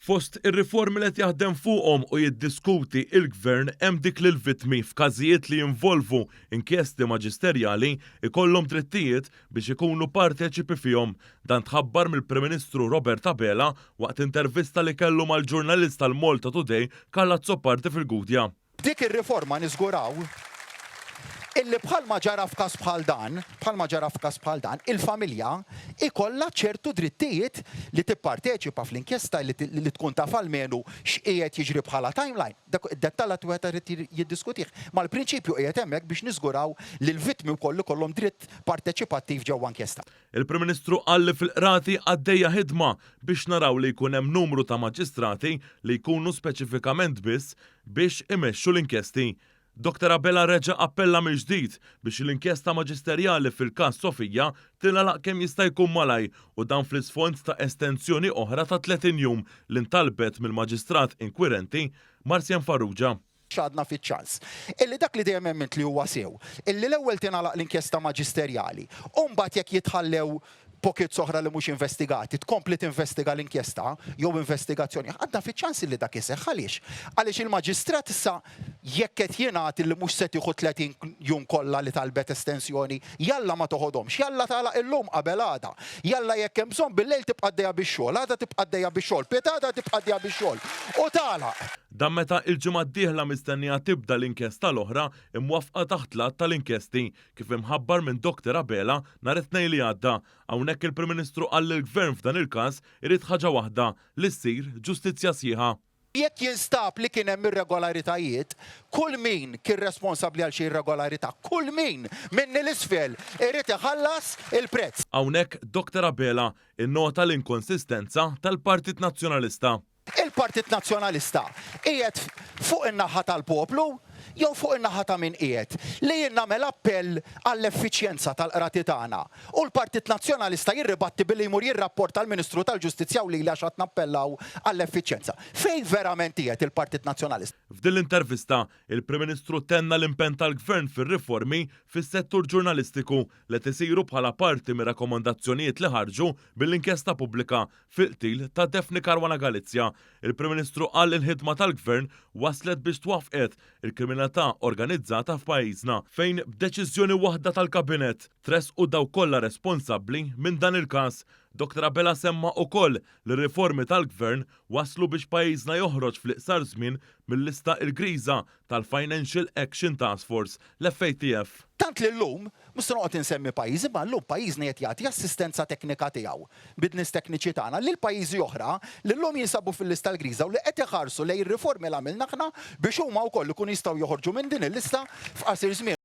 Fost ir-riformi li qed jaħdem fuqhom u jiddiskuti il-Gvern hemm dik li l-vittmi f'każijiet li jinvolvu inkjesti maġisterjali jkollhom drittijiet biex ikunu parteċipi fihom. Dan tħabbar mill-Prim Ministru Robert Abela waqt intervista li kellu mal-ġurnalist tal-Malta Today Karl Azzopardi fil-Gudja. B'dik ir-riforma niżguraw illi bħalma ġara f'każ bħal dan, bħalma ġara f'każ bħal dan, il-familja ikollha ċertu drittijiet li tipparteċipa fl-inkjesta, li tkun taf almenu x'qiegħed jiġri bħala timeline. Dak id-dettall għad wieħed irid jiddiskutih. Ma l-prinċipju qiegħed hemmhekk biex niżguraw li l-vittmi wkoll ikollhom dritt parteċipattiv ġewwa inkjesta. Il-Prim Ministru qal li fil-Qrati għaddejja ħidma biex naraw li jkun hemm numru ta' maġistrati li jkunu speċifikament biss biex imexxu l-inkjesti. Dottor Abela reġa' appella mill-ġdid biex l-inkjesta maġisterjali fil-każ Sofia tingħalaq kemm jista' jkun malajr u dan fl-isfond ta' estensjoni oħra ta' 30 jum li ntalbet mill-Maġistrat inkwirenti Marcian Farrugia. X'għadna fiċ-ċans. Illi dak li dejjem emmint li huwa sew, illi l-ewwel tingħalaq l-inkjesta maġisterjali u mbagħad jekk jitħallew pockets oħra li mhux investigati, tkompli tinvestiga l-inkjesta jew investigazzjoni. Għadna fiċ-ċans illi dak iseħħ. Għaliex? Għaliex il-maġistrat issa jekk qed jingħad illi mhux se tieħu 30 jum kollha li talbet estensjoni, jalla ma toħodhomx, jalla tagħlaq illum qabel għada, jalla jekk hemm bżonn bil-lejl tibqa' għaddejja bix-xogħol, għada tibqa' għaddejja bix-xogħol, pitgħada tibqa' għaddejja bix-xogħol u tagħlaq. Dan meta il-ġimgħa d-dieħla mistennija tibda l-inkjesta l-oħra imwaffqa taħt l-Att tal-Inkjesti, kif imħabbar minn Doctor Abela nhar it-Tnejn li għadda. Hawnhekk il-Prim Ministru qal li l-Gvern f'dan il-każ irid ħaġa waħda, li ssir ġustizzja sħiħa. Jekk jinstab li kien hemm irregolaritajiet, kull min kien responsabbli għal xi irregolarità, kull min, minni 'l isfel, irid iħallas il-prezz. Hawnhekk Doctor Abela innota l-inkonsistenza tal-Partit Nazzjonalista. Il-Partit Nazzjonalista qiegħed fuq in-naħa tal-poplu jew fuq in-naħa ta' min qiegħed? Li jien nagħmel appell għall-effiċjenza tal-qrati tagħna u l-Partit Nazzjonalista jirribatti billi jmur jirrapporta l-Ministru tal-Ġustizzja u lili għax qed nappellaw għall-effiċjenza. Fejn verament qiegħed il-Partit Nazzjonalista? F'din l-intervista, il-Prim Ministru tenna l-impenn tal-Gvern fir-riformi fis-settur ġurnalistiku li qed isiru bħala parti mir-rakkomandazzjonijiet li ħarġu mill-inkjesta pubblika Fil-qtil ta' Daphne Caruana Galizia, il-Prim Ministru qal li l-ħidma tal-Gvern wasslet biex twaffqet il-kriminalità organizzata f'pajjiżna, fejn b'deċiżjoni waħda tal-Kabinett tressqu dawk kollha responsabbli minn dan il-każ. Dottor Abela semma ukoll li r-riformi tal-Gvern wasslu biex pajjiżna joħroġ fl-iqsar żmien mil-lista l-griża tal-Financial Action Task Force, l-FATF. Tant li llum, mhux se noqgħod insemmi pajjiżi, imma llum pajjiżna qed jagħti assistenza teknika tiegħu, bid-nies tekniċi tagħna, lil pajjiżi oħra li llum jinsabu fil-lista l-griża u li qed iħarsu lejn ir-riformi li għamilna aħna biex huma wkoll ikunu jistgħu joħorġu minn din il-lista f'qasir żmien.